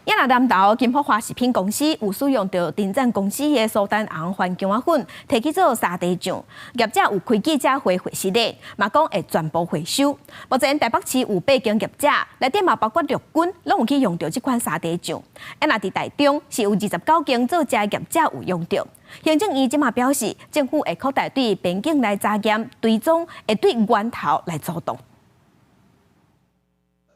也若南投金福華食品公司有使用著鼎贊公司的蘇丹紅番薑仔粉，提去做沙茶醬，業者有開記者會回釋咧，嘛講會全部回收。目前台北市有八間業者，內底嘛包括陸軍，攏有去用著這款沙茶醬。啊，若佇台中是有29間做食業者有用著。行政院這馬表示，政府會擴大對邊境來查驗，追蹤，會對源頭來阻擋。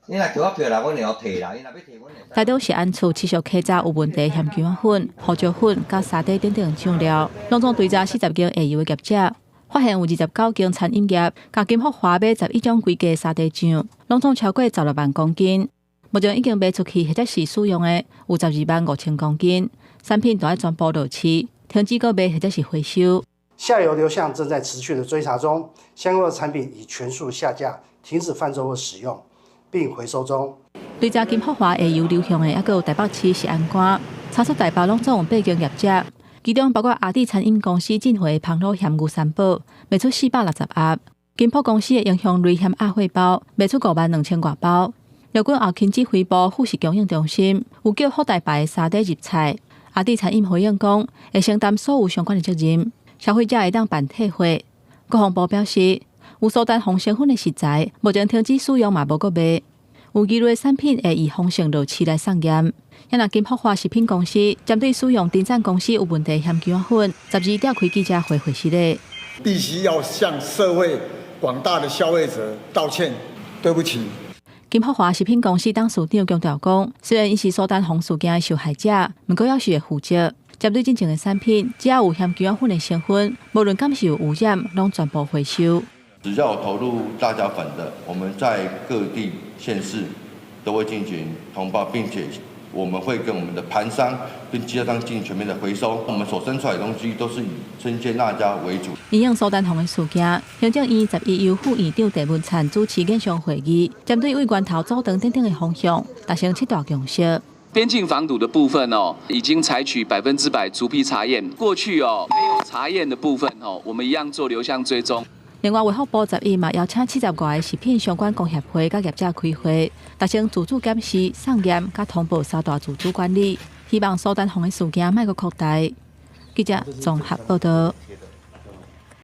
你若叫我票來，阮會予退啦。伊若欲退，阮會。台中食安處持續稽查有問題鹹薑仔粉、胡椒粉佮沙茶等等醬料，攏總追查40間下游的業者，發現有29間餐飲業，共金福華買11種規格沙茶醬，攏總超過16萬公斤。目前已經賣出去或者是使用的有12萬5千公斤，產品都愛全部落市，停止閣賣或者是回收。下游流向正在持續的追查中，相關的產品已全數下架，停止販售或使用，並回收中。對查金福華下游流向的，猶閣有台北市食安官，查出台北攏總有八間業者，其中包括阿弟餐飲公司進貨的芳老鹹牛三寶，賣出460盒；金福公司的英雄雷鹹鴨血包，賣出5萬2千外包。陸軍後勤指揮部副食供應中心有叫福大牌的沙茶入菜，阿弟餐飲回應講會承擔所有相關的責任，消費者會當辦退貨。國防部表示，有蘇丹紅成分的食材，目前停止使用嘛無閣賣。有疑慮的產品會依風險落市來送驗。若金福華食品公司針對使用鼎贊公司有問題鹹薑仔粉，12召開記者會回釋咧。必須要向社會廣大的消費者道歉，對不起。金福華食品公司董事長強調講，雖然伊是蘇丹紅事件的受害者，毋過猶是會負責。針對進前的產品，只要有鹹薑仔粉的成分，無論敢是有污染，攏全部回收。只要有投入辣椒粉的，我們在各地縣市都會進行通報，並且我們會跟我們的盤商跟經銷商進行全面的回收。我們所生出來的東西都是以生鮮辣椒為主。因應蘇丹紅的事件，行政院11由副院長鄭文燦主持線上會議，針對對源頭阻斷等等的方向，達成七大共識。邊境防堵的部分哦，已經採取100%逐批查驗。過去哦，沒有查驗的部分哦，我們一樣做流向追蹤。另外，衛福部十一嘛邀請70外个食品相關工協會佮業者開會，達成自主檢視、送驗佮通報三大自主管理，希望蘇丹紅的事件莫閣擴大。記者綜合報道。